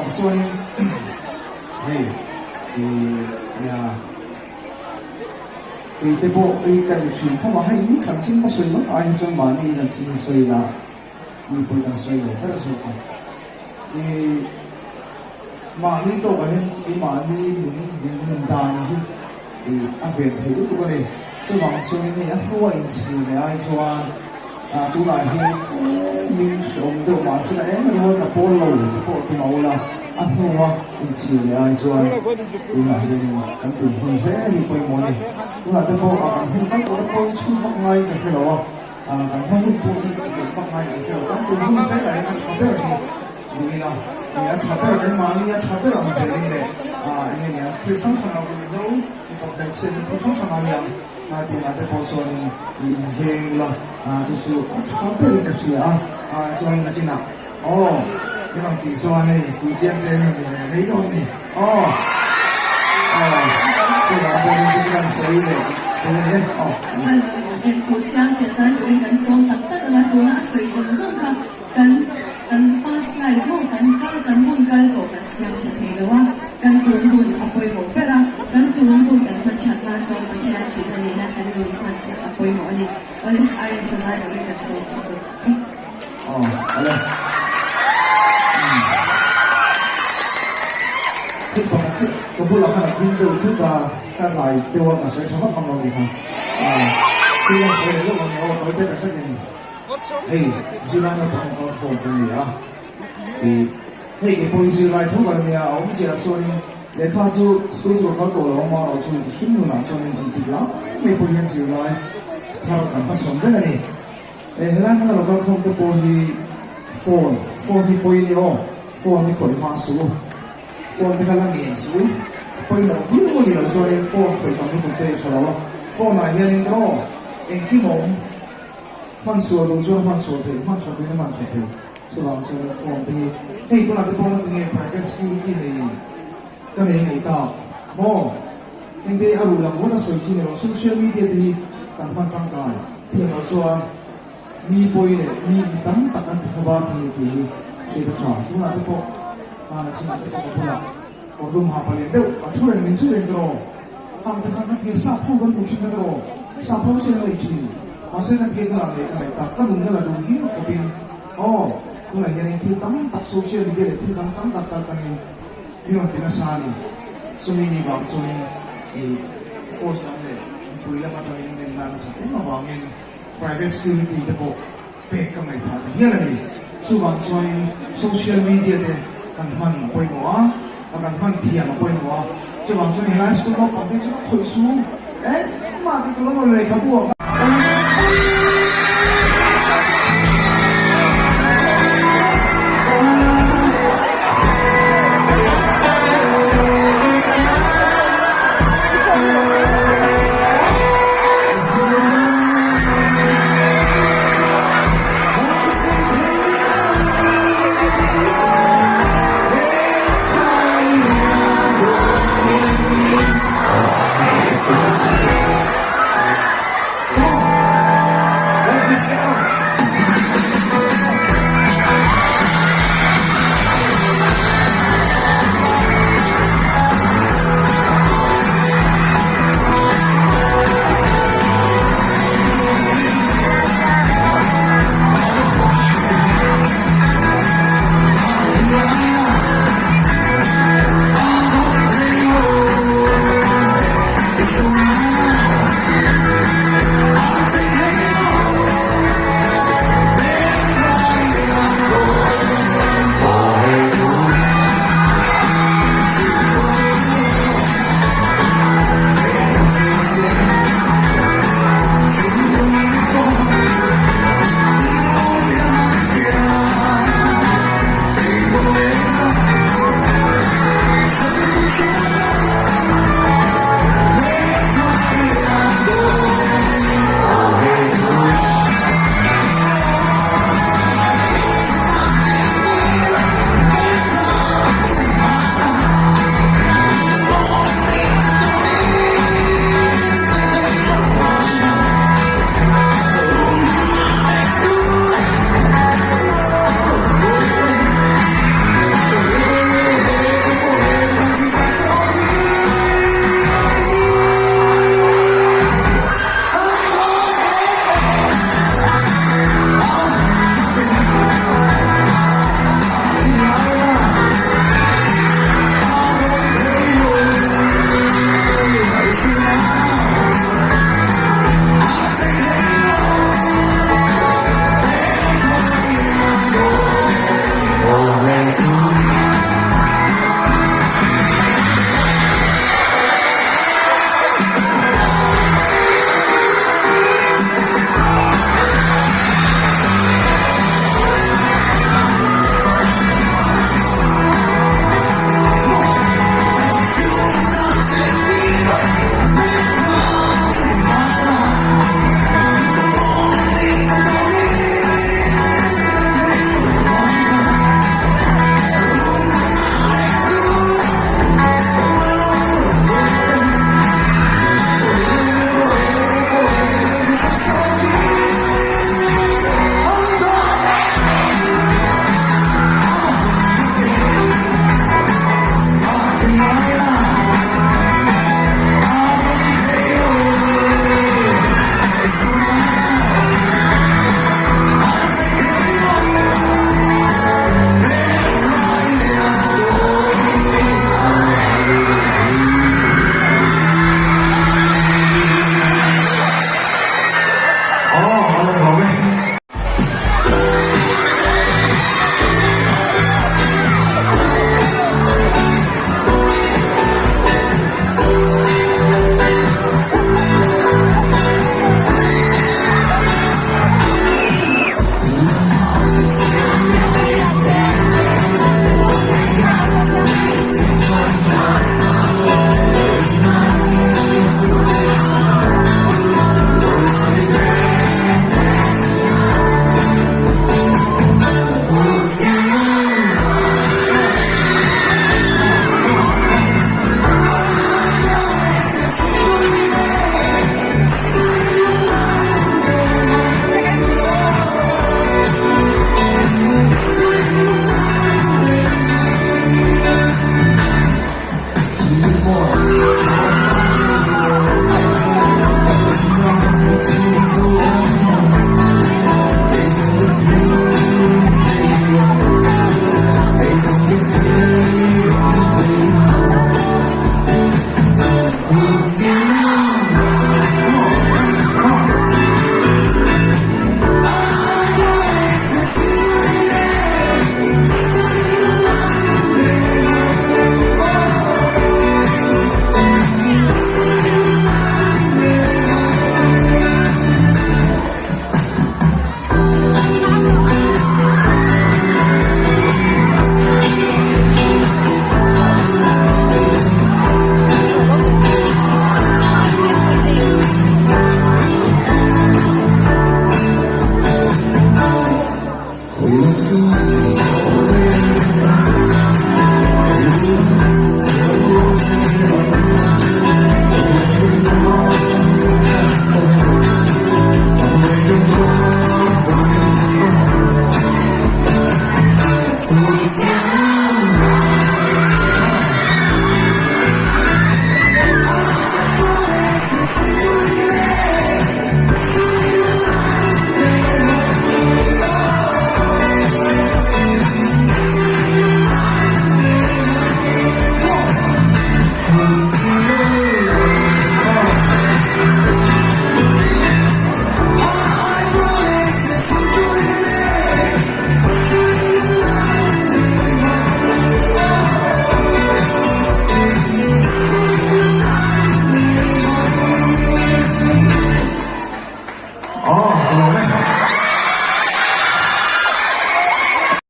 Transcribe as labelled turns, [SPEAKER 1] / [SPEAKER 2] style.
[SPEAKER 1] Chuvang chuanin hei i nia kei te pawh hei ka ni thin khawp a, hei mi chanchin ka sawi vak ai hi chuan mahni chanchin hi sawi ila mi pawh kan sawi lo ber zawk a. I mahni tawkah hian keimahni nung nun dan hi i a ven thei lutuk a ni. Chuvang chuanin hei a hnua inchhir leh ai chuan tunah hian tlem in hreawm deuh mahse la eng rual ka pawl lo te pawh ti mah ula a hnua inchhir leh ai chuan tunah hianin kan tun hun zel hi pawimawh a ni. Tunah te pawh a kan hun kal tawh te pawh hi chhun vak ngaiin ka hre lo a, kan hma hun pawh hi ven vak ngaiin ka hre lo. Kan tun hun zelah hian a tha ber hi duh ila, a tha ber keimahni a tha ber ang zelin leh eng nge niang thil hrang hrang a ruihhlo, Mipa hmeichhia hi thu hrang hrang a nia, a tihah te pawh chuanin i inveng ula, chu chu a tha berin ka hria a, chuanin nakinah aw i rawn tih chuan hei Fuichiang te rawn ni ve mai dawn ni aw aw chuvang chuanin chu chu kan sawi leh tur a ni e aw.
[SPEAKER 2] A lo awm em Fuichiang te zai turin kan sawm tak tak ang a, tuna a sawi zawng zawng kha Kan kan past life maw kan kal kan hun kal tawh kan siam tha thei lo a, kan tun hun a pawimawh ber a, kan tun hun kan hman that nan chuan Pathian thihna nena kan nun hman that a pawimawh a ni. Awle, Irene Sazai lovin kan sawm che chu.
[SPEAKER 1] Aw, awle. Umm. Thil pakhat chiah ka bulah khan a ding deuh thut a, ka rai deuh a, ka sawi tha vak ang lo ni kha. Aw, thil an sawi leh lawk ang e aw, tawi te tak takin. Hei zirlai naupang kal khawm kan ni a, ih hei kei pawh hi zirlai tho kal a nia, a awmzia chuanin lehkha chu school chu ka kal tawh lo a, amaherawh chu hring nunah chuanin engtik lai mai pawh hian zirlai thar kan hmachhawn reng a ni. Eh helai hmuna lo kal khawm te pawh hi phone, phone hi pawi a ni aw, phone hi khawih hma suh u, phone te kha la ngen suh u, a pawimawh viau a ni lo chuanin phone khawih tam lutuk te hi a tha lo a, phone ah hianin aw engkim a awm. Hman sual duh chuan hman sual theih, hman that duhin a hman that theih. Chuvang chuanin phone te hi hei tunah te pawh nga tinge private school i nei ka nei ngei tak maw? Heng te hi a ruh lam ruat a sawi chi ni lo, social media te hi kan hman tangkai thiam loh chuan mi pawi leh mi mi tam tak an ti thlabar thei ni tih hi hriat a tha. Tunah te pawh hana chinah te pawh ka bulah kawrlum ha palian deuh a thu reng min zui reng tawh. Hang te khan ka ke sap ho kan hmu thin kha tawh sap ho chian a lei thin mahse ka ke kha leh ka ngaih tak ka nunna la duh hial khawpin aw tunah hianin thil tam tak social media leh thil dang tam tak kal tangin mi rawn ti nasa a ni chumi ni vang chuanin ih force lam leh mipui lam atangin ngenna nasat em avangin private security te pawh pek ka ngaihthah ta hial a ni. Chuvang chuanin social media te kan hman a pawimawh a, a kan hman thiam a pawimawh a. Chuvang chuan helai school naupang te chu ka khawih su engmah ti tur a rawn lehkhabu ah khan.